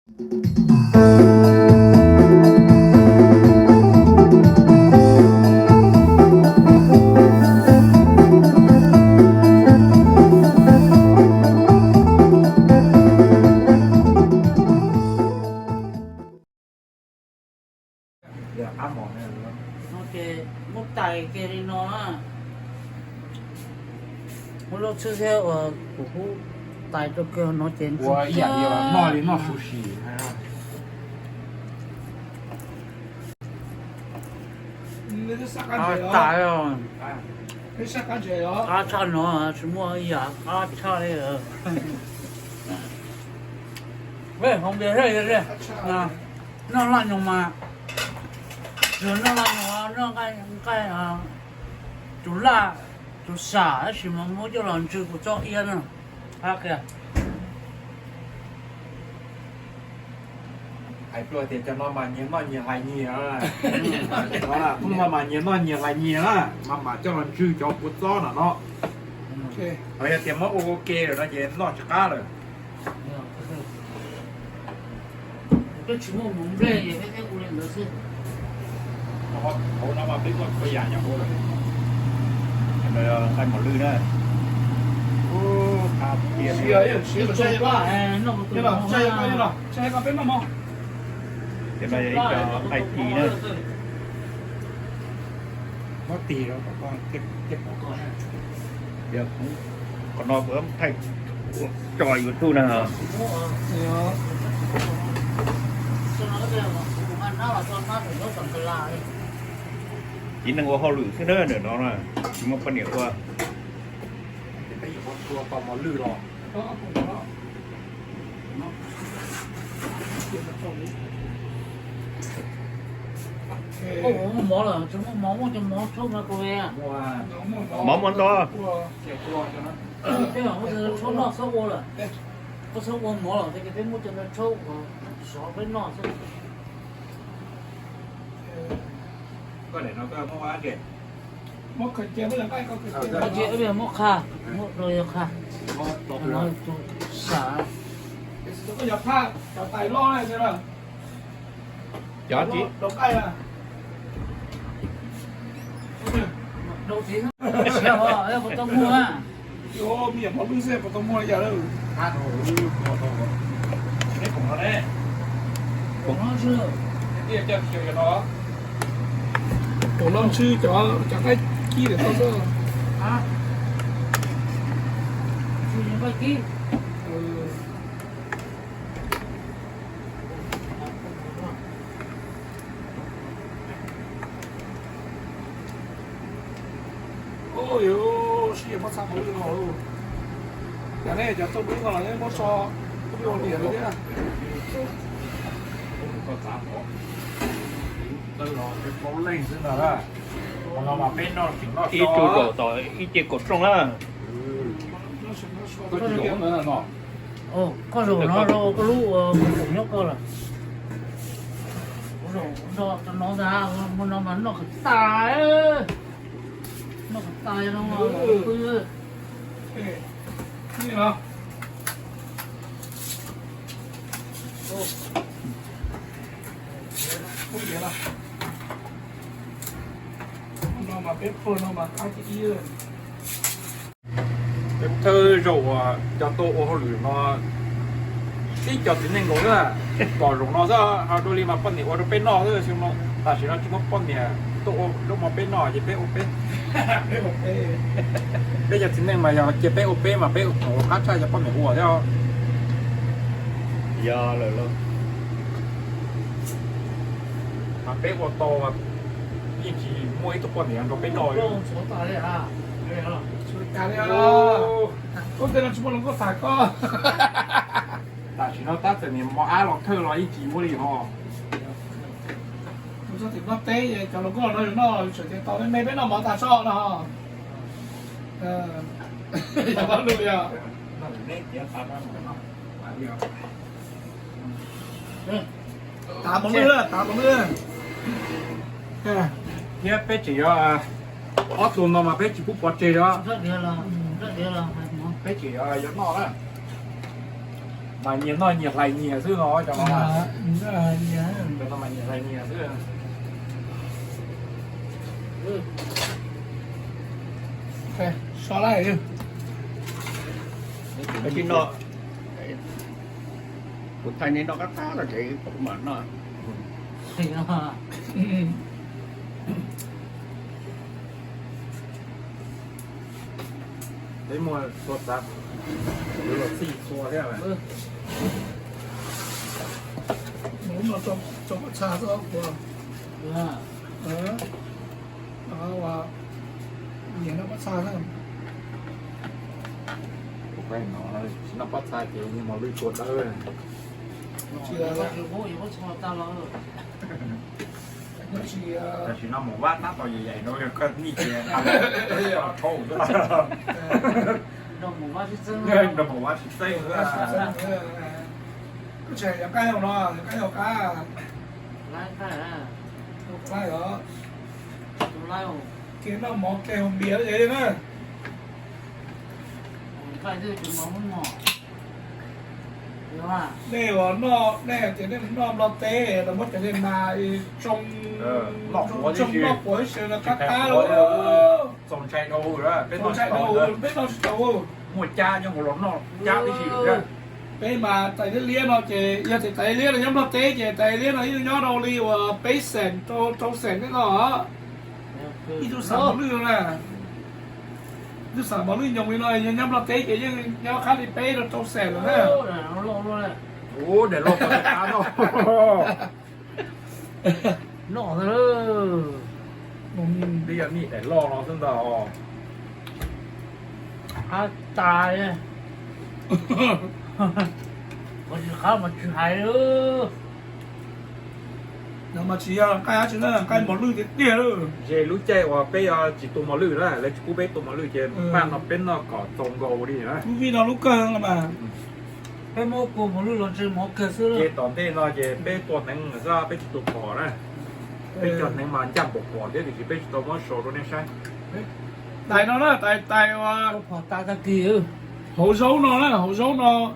No ces muab tais kiag li no na. Muab lub txhwb thiab uas kuv hub tais rau kiag no ces ua ib yam li noj li noj sushi. Tais, qab tshaj no tsis muaj ib yam qab tshaj li. Peb hov npias thiab, noj laj nyoos mas, yog noj laj nyoos, noj nqaij, tus laj, tus sam tab sis mas muab coj los ntsw kuv txoj iab na. Hais pluag tias cov no mas nyias noj nyias hlais nyias, hnub no mas nyias noj nyias hlais nyias na, mas mam coj los ntsw cov kua txob no no. Yog tias muab ua ua ke lawm no ces noj tsis qab lawm. Twb tsis muaj mus nplej, peb ua li ntawd xwb. Hauv no mas peb muaj txhua yam nyob hauv lawm. Nqaij mos lwj na. Qab tiag. Ces no yog ib co nqaij tis na. Muab tis rau kom, qhov no kuv thaij tso YouTube na. Txiv neej ua hauj lwm xwb na, ntawm no na, tsis muaj poj niam ua. Mov lawm, tsis muaj mov, muaj cov mov tshauj no kuv ve. Mov muaj ntau. Peb tshauj noj txhob ua lawm, koj txhob ua mov lawm, peb muab cov no tshauj, xov peb noj xwb. Muab qha, muab qha, muab rau yog qha. Sam. Cov tsis, rau txiv siav ho, puas tau muag? Ua me nyuam mov lwj xwb puas tau muag li cas lawm. Ua no ntsw cov, cov nqaij kib lawm tau xwb. Sib yuav muab txhaj mov lwj no lauj. Cas nej cov txauj mov lwj no los nej muab so ua liam li thiab. Ib tug zaum tom ib ce kaum rooj na. Koj zaum no rau koj lub ua kaum nyob koj lawm. Kuv zaum no ntag, muaj no mas noj qhov tas, noj qhov tas no pw. No mas peb pawg no mas qab ib. Peb thawj zaug uas cov tuaj ua hauj lwm no tib co txiv neej nkaus xwb, pom zaum no xwb, ho dua li mas poj niam ua rau peb noj xwb. Tam sim no tsis muaj poj niam tuaj ua zaub mov peb noj ces peb ua peb. Peb cov txiv neej mas yog cia peb ua peb mas peb ua qab tshaj cov poj niam ua thiab. Yog lawm lauj. Mas peb ua tau yeej tsis muaj ib tug poj niam nrog peb noj li. Tam sim no tab txawm niam mos ab los thawj los yeej tsis muaj li ho. Txog tim Nplog teb cov hluas nkauj no yus noj tseem tias tau me me peb noj mov tas tso no. Tav mos lwj, tav mos lwj. Thiab peb tseem yuav, ob tug no mas peb tsis pub pov tseg os. Peb tseem yuav noj na. Mas nyias noj nyias hlais nyias xwb no cov no. Cov no mas nyias hlais nyias xwb. So laj, kuv thaij nej noj qab qab no ces kuv mam noj. Peb muaj txhua tsav, yuav los txij txhua thiab. Mus no rau pob txha xwb os. Nyiam noj pob txha xwb. Tsis noj pob txha ces mos lwj tua dawb. Tam sim no Mus Vaj tab tom yaim yaim no koj nij ces rau xwb. Nrog Mus Vaj sib txeeb. Koj tseem yuav qaib no, yuav qaib hauv qab. Qaib os. Kiag noj mov kiag haus npias li na. Nej uas noj, nej hais tias nej noj nplog teb los muab cov niag nas tsoo, tsoo noj quav ib sab no qab qab los. Txaus ntshai dhau, peb noj tsis tau. Muaj cab nyob hauv los noj cab tib si. Peb mas tais liab liab no ces yog tias tais liab no nyob nplog teb ces tais liab no yeej nyob rau li uas peb xees rau rau xees tej no. Ib tug xam mos lwj no na, ib tug xam mos lwj nyoos li no yog nyob nplog teb ces yeej nyob qab li peb rau rau xees lawm na. Ub, daim loj tau qab no. Noj, twb yog nij daim loj no xwb ntag. Qab tas. Qab mas tsis hais. No mas tsis yog nqaij dab tsi na, nqaij mos lwj tiag tiag lawm. Ze lub caij uas peb yuav tsis tua mos lwj na, lawv tsis pub peb tua mos lwj ces npaj no peb noj kom txaus nkaus li na. Lub vij no lub kawg mas. Peb muab kua mos lwj los ntshe mov kawg xwb. Ces tom ntej no ces peb tua hneev xwb, peb tsis tua phom na. Peb cov hneev mas ncaj npaum phom thiab tiam sis peb tsis tau muab sau rau nej saib. Tais no na, tais, tais uas phom tas tag kis. Hauv zaub no na, hauv zaub no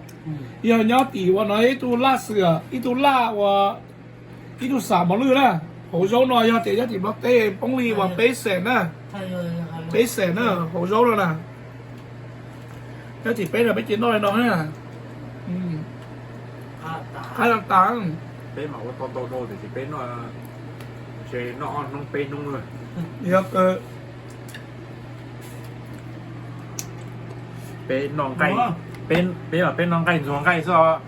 yog nyob tim uas no ib tug laj xwm, ib tug laj uas, ib tug xam mos lwj na. Hauv zaub no yog tias nyob tim nplog teb poob li uas peb xees na. Peb xees na, hauv zaub no na. Nyob tim peb no peb ces noj li no na. Qab tas tas. Peb mas ua tau ntau dhau tiam sis peb noj, ntshe noj ob hnub peb hnub na. Yog kawg. Peb noj nqaij, peb, peb mas peb noj nqaij ntxuag nqaij xwb os.